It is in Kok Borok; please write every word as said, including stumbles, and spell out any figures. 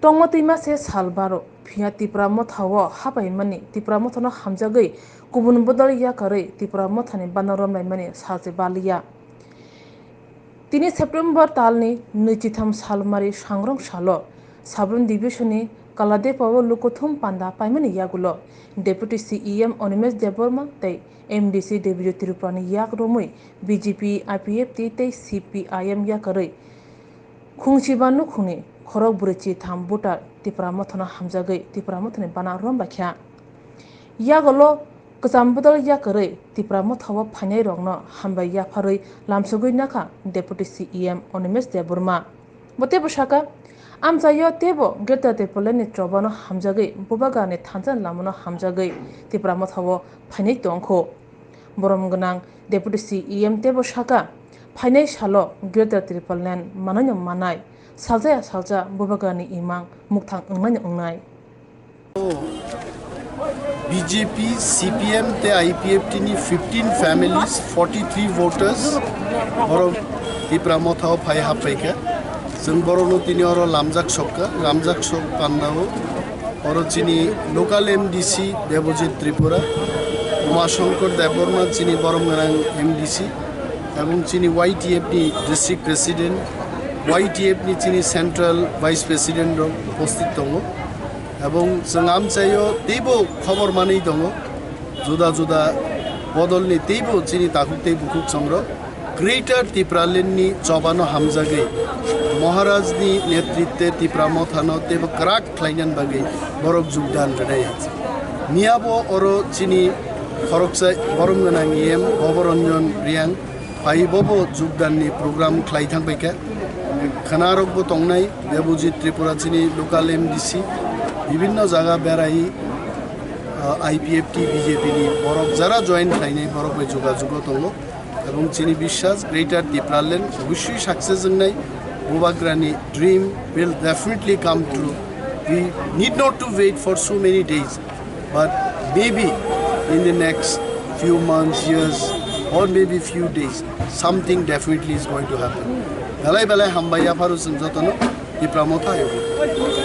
Tongma twima se sal baro, phiya Tipra Motha o hapaimani, Tipra Motha no hamjagwi kubun bodol yakarwi Tipra Motha ni bana romlaimani sal se baliya. Tini September talni nwichitham salmari sangrong salo Sabrum Division ni Kaladepa o lukuthum panda paimani yagulo Deputy C E M Animesh Debbarma tei M D C Debjit Tripura ni yak romwi B J P, I P F T tei C P I M yakarwi Khungchiba nukhungni khorok brwichi tham voter Tipra Mothano hamjagwi Tipra Mothani bana rombaikha. Yagolo kwcham bodol yakarwi Tipra Mothao phainairokno hambai yapharwi lamsogwi nakha Deputy C E M Animesh Debbarma. Bo teibo saka, amchaio teibo Greater Tipralandni chobano hamjagwi, Bubagrani thansa lamano hamjagwi Tipra Mothao phainai tongkho. Borom gwnang Deputy C E M teibo saka, phainai salo Greater Tipraland manaino manai, saljaya salsa Bubagrani imang mukthang wngnaino wngnai. B J P, C P M tei I P F T ni fifteen families, forty-three voters, borok Tipra Mothao phai haphaikha. Chwng borokno tini oro lamjak sokha, lamjak sok pandao. Oro chini local M D C Debojit Tripura, Uma Shankar Debbarma chini borom gwnang M D C, ebong chini Y T F ni district president, Y T F ni chini central vice president rok upasthit tongo. Ebong chwng amchaio teibo khobor manwi tongo, juda juda bodolni teibo chini takhuk tei bukhuk songrok. Greater Tipralandni chobano hamjagwi Maharajni netritwe Tipra Mothano teibo kwrak khlainani bagwi borok jogdan rwnai. Miyabo oro chini khoroksa borom gwnang E M Bhoboranjan Reang phai bobo jogdanni program khlai thangbaikha. Khwnarokbo tongnai Debojit Tripura chini local M D C bibhinno jaga berai, ah, I P F T B J P ni borok jara join khlainai borok bai jogajogo tongo. Ebong chini biswas, Greater Tipraland obviously success wngnai, Bubagrani dream will definitely come true. We need not to wait for so many days, but maybe in the next few months, years, or maybe few days, something definitely is going to happen. Belai belai hambai yapharo chwng jotono Tipra Motha hayo.